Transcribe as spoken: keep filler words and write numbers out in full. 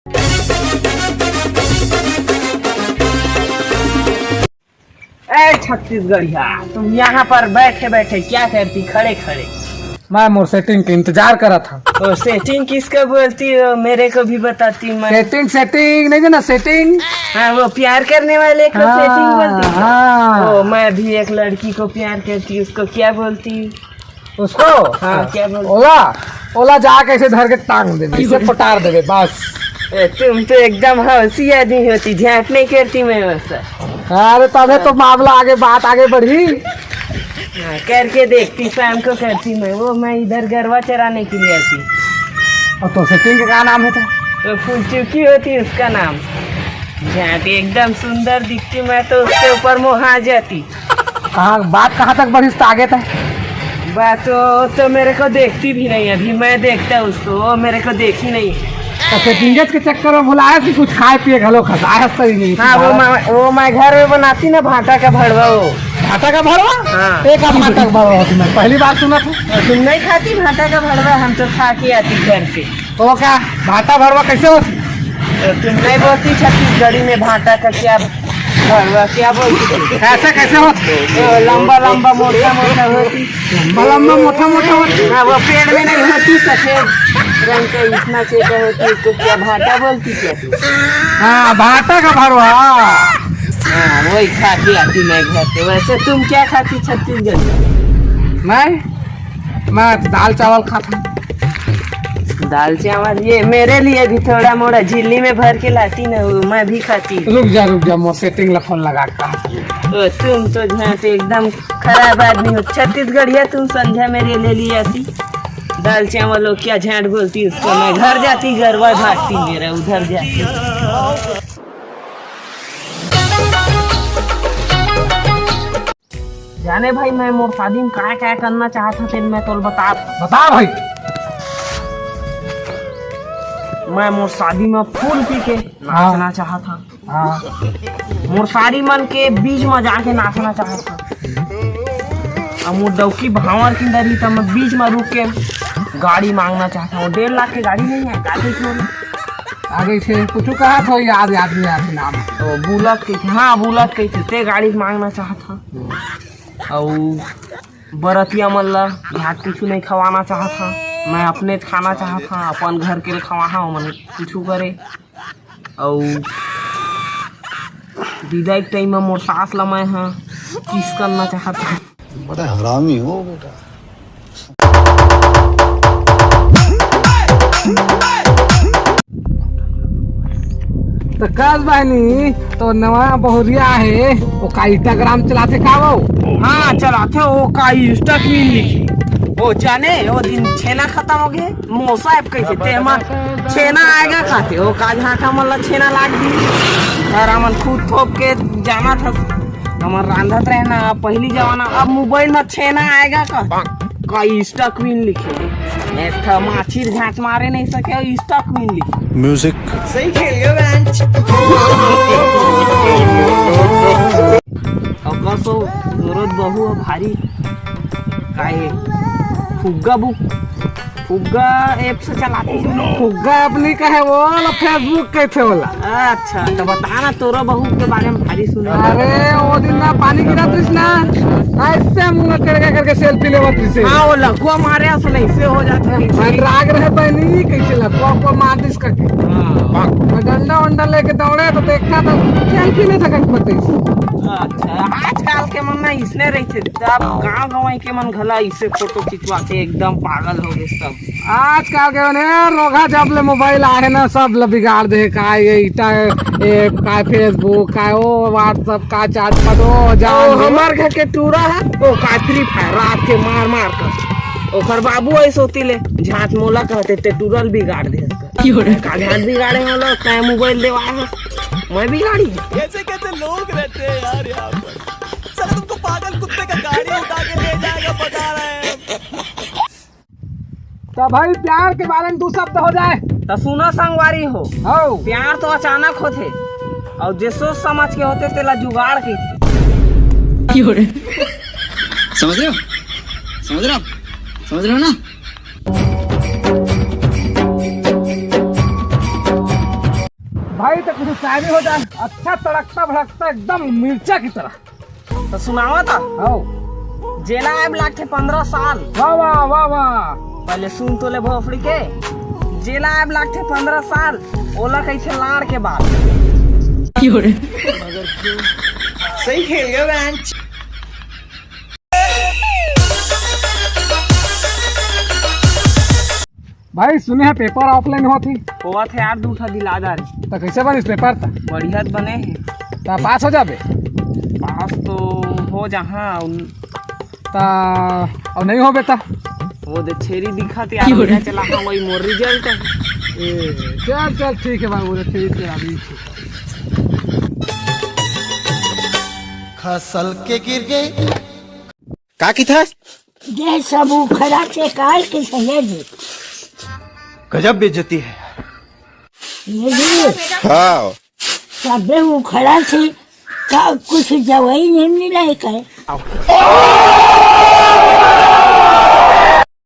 ए छत्तीसगढ़िया, तुम यहाँ पर बैठे बैठे क्या करती, खड़े खड़े? मैं मोर सेटिंग के इंतजार करा था। ओ, सेटिंग किसका बोलती हो, मेरे को भी बताती। मैं सेटिंग, सेटिंग नहीं ना, सेटिंग। हाँ, वो प्यार करने वाले को सेटिंग बोलती है। हाँ। ओ, मैं भी एक लड़की को प्यार करती, उसको क्या बोलती? उसको? हाँ, क्या बोलती? ओला, ओला जाके ऐसे धर के टांग देवे, ऐसे पटार देवे, बस। ए, तुम तो एकदम हौसी आदमी होती, झांट नहीं करती मैं वैसा। अरे, तबे तो मामला आगे, बात आगे बढ़ी। हाँ, करके देखती, शाम को करती मैं। वो मैं इधर गरवा चराने के लिए आती। और तो सेटिंग का क्या नाम है था? वो फुलचुकी होती उसका नाम। झांटी एकदम सुंदर दिखती, मैं तो उसके ऊपर मोहा जाती। कहाँ, बात कहाँ तक बढ़ी उसका आगे तक? बात तो, तो मेरे को देखती भी नहीं, अभी मैं देखता उसको, वो मेरे को देखी नहीं। तो सेटिंग के चक्कर में बुलाया कि कुछ खाए पिए घलो खसाया सही नहीं। हाँ, वो मैं, वो मैं घर में बनाती ना भाटा का भड़वा। वो भाटा का भड़वा? हाँ। एक भाटा का भड़वा होती, मैं पहली बार सुना था। तुम नहीं खाती भाटा का भड़वा? हम तो खा के आती घर से। तो क्या भाटा भड़वा कैसे होती? तो तुम नहीं बोलती छत्तीसगढ़ी में भाटा का क्या भड़वा क्या बोलती थी? ऐसा कैसे होती? तो लंबा लंबा मोटा मोटा होती। लंबा लंबा मोटा मोटा होती। हाँ, वो पेड़ में नहीं होती, सफेद रंग का इतना छोटा होती, उसको क्या भाटा बोलती क्या तू? हाँ, भाटा का भड़वा। हाँ, वही खाती आती मैं घर पे। वैसे तुम क्या खाती छत्तीसगढ़ में? मैं मैं दाल चावल खाता। दाल चावल ये मेरे लिए भी थोड़ा मोड़ा झिल्ली में भर के लाती ना, वो मैं भी खाती। रुक जा, रुक जा, मोर सेटिंग ला फोन लगा के कहा। ओ, तुम तो झांट एकदम खराब आदमी हो। छत्तीसगढ़िया तुम संध्या मेरे लिए ले आती दाल चावल, वो क्या झांट बोलती उसको, मैं घर जाती, गरवा भागती मेरा उधर जाती। जाने भाई, मैं मोर शादी में काय काय करना चाहत हूँ, तेन मैं तोल बता। बता भाई। मैं मोर शादी में फूल पी के नाचना चाहत हूँ। हाँ। मोर सारी मन के बीच में जाके नाचना चाहत हूँ। अब मोर डौकी भावर की डरी, तो मैं बीच में रुक के गाड़ी मांगना चाहत हूँ। डेढ़ लाख के गाड़ी नहीं है, गाड़ी क्यों नहीं? आगे से कुछ कहा था याद, याद नहीं आते नाम। ओ, बुलेट कही थे, हाँ, बुलेट कही थे, ते गाड़ी मांगना चाहत हूँ। अउ बरतिया मन ला भात कुछु नहीं खवाना चाहत हंव, मैं अपने खाना चाहत हंव, अपन घर के ल खवाहा, ओमन कुछु करे। अउ विदाई के टाइम म मोर सास ला मैं ह किस करना चाहत हंव। बड़ा हरामी हो बेटा। तो कस बहनी, तो नवा बहुरिया हे, ओका Instagram चलाथे का वो? हाँ, चलाथे, ओका Insta queen लिखे। ओ जाने, ओ दिन छेना खतम हो गे, मोसा app कहिथे, तेमा छेना आएगा खाथे, ओका झांटा मन ला छेना लाग दी। अउ हमन खुद थोप के जाना था, हमन रांधत रहे ना, पहली जमाना, अब मोबाइल में छेना आएगा का? का Insta queen लिखे। एक ठा माछी ल झांट मारे नहीं सके, Insta queen लिखे। म्यूजिक। सही खेल गया बेंच। अब बस वो सूरत बहू है भारी। काहे? फुग्गा बुक, फुग्गा app से चलाती है। फुग्गा app नहीं कहे, वो वाला Facebook कहिथे वाला। अच्छा, तो बता ना, तोरा बहू के बारे में भारी सुने। अरे, वो दिन ना पानी गिरा रहिस ना, ऐसे मुंह करके, करके selfie लेवत रहिस। हाँ, वो लकुआ मारे असन ऐसे हो जाता है। मैं राग रहे बहनी, कैसे लकुआ को मार दिस करके। हाँ। मैं डंडा वंडा लेके दौड़े तो देखता तो selfie ले सकत बतैस। अच्छा, आजकल के मन ना इसने रहिथे, अब गांव गंवई के मन घला इसे फोटो खिंचवाथे, एकदम पागल हो गए सब। आजकल के मने रोगहा जब ले मोबाइल आए ना, सब ल बिगाड़ दे। का ये Insta, ये का Facebook, का वो WhatsApp, का chat पदो, जान ओ, दे। हमार घर के टूरा है, ओ का Free Fire रात के मार मार कर। ओकर बाबू ऐसे होती ले, झांट मोला कहते, ते टूरा ल बिगाड़ दे। का झांट बिगाड़े हो लोग, तै मोबाइल देवा है, मैं बिगाड़ी है। कैसे कैसे लोग रहते हैं यार यहाँ पर। साला तुमको पागल कुत्ते का गाड़ी उठा के ले जाएगा, बता रहे हैं। तो भाई, प्यार के बारे में दू शब्द हो जाए। तो सुना संगवारी हो, हौ। प्यार तो अचानक होथे, अउ जे सोच समझ के होथे, तेला जुगाड़ कहिथे। समझ रहे हो? समझ रहे हो आप? समझ रहे हो ना? भाई तो कुछ शायरी हो जाए, अच्छा तड़कता भड़कता एकदम मिर्चा की तरह। तो सुनावा था। हाँ। जेला आए लागथे पंद्रह साल। वाह, वाह, वाह, वाह। पहले सुन तो ले भोपड़ी के। जेला आए लागथे पंद्रह साल, ओला कहिथे लाड़ के बाल। सही खेल गया बहन। भाई, सुने हे पेपर ऑफलाइन होत हे। होवत हे यार, दू ठा दिला दा रे। त कइसे बनिस पेपर त? बढ़िया त बने हे। त पास हो जाबे? पास तो हो जाहा। त अब नहीं होबे त? वो दे छेरी दिखत यार, क्यों रे? चला हाँ, वही मोर रिजल्ट हे। ए, चल, चल, ठीक हे भाई, वो दे छेरी तेरा भी। खसल के गिर गए। का किथस? ये सब उखड़ा के काल के सही जी। गजब बेइज्जती है। ये जी, हाँ। सबे उखड़ा से का कुछ जवाई नहीं मिला है का?